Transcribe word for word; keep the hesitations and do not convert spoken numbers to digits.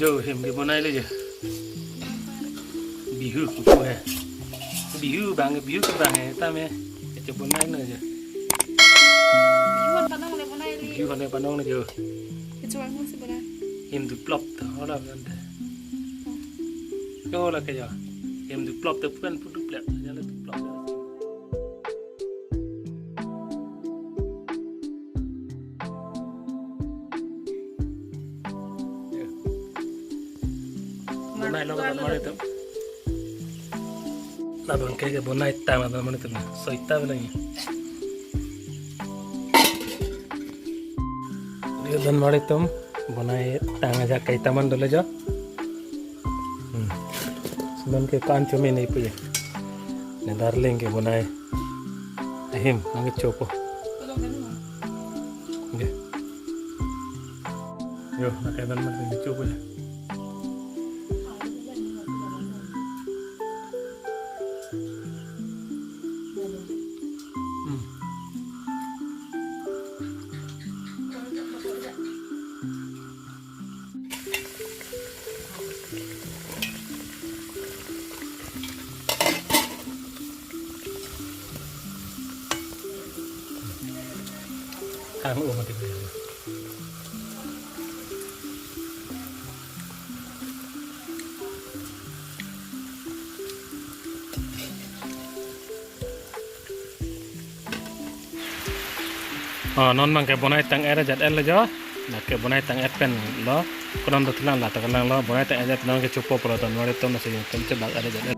Yo, hem kebonai lo jo. Bihu kuku he. Bihu bang, bihu ke bang he, tame. Kechebonai lo jo. Bihu an panong le bonai le. Bihu an panong le jo. Kecho angkung si bonai. Hem duplop to, hola kan te. Yo la ke jo. Hem duplop to pen puduplep. Jala duplop. Bonai lo, bonai lo. Labang ke, kebonai tang, labang bonai tang. Soi ta bilang. Dia dan mari tum, bonai tang aja kai taman dolo jo. Hmm. Semen ke kan cumi ni puye. Ne darling kebonai. Ahem, nangkechopo. Oke. Yo, nangke dan mari nangkechopo ya. Hmm. Ang umat itu ya. Oh, non abang kebonai tang-et ajat-et lo jo. Nangkebonai tang-et pen lo. Konon do thilang la ta kelang lo. Bonai tang-et ajat nangkechopo pulo, ton mari ton nasi yung tem chebak et ajat-et.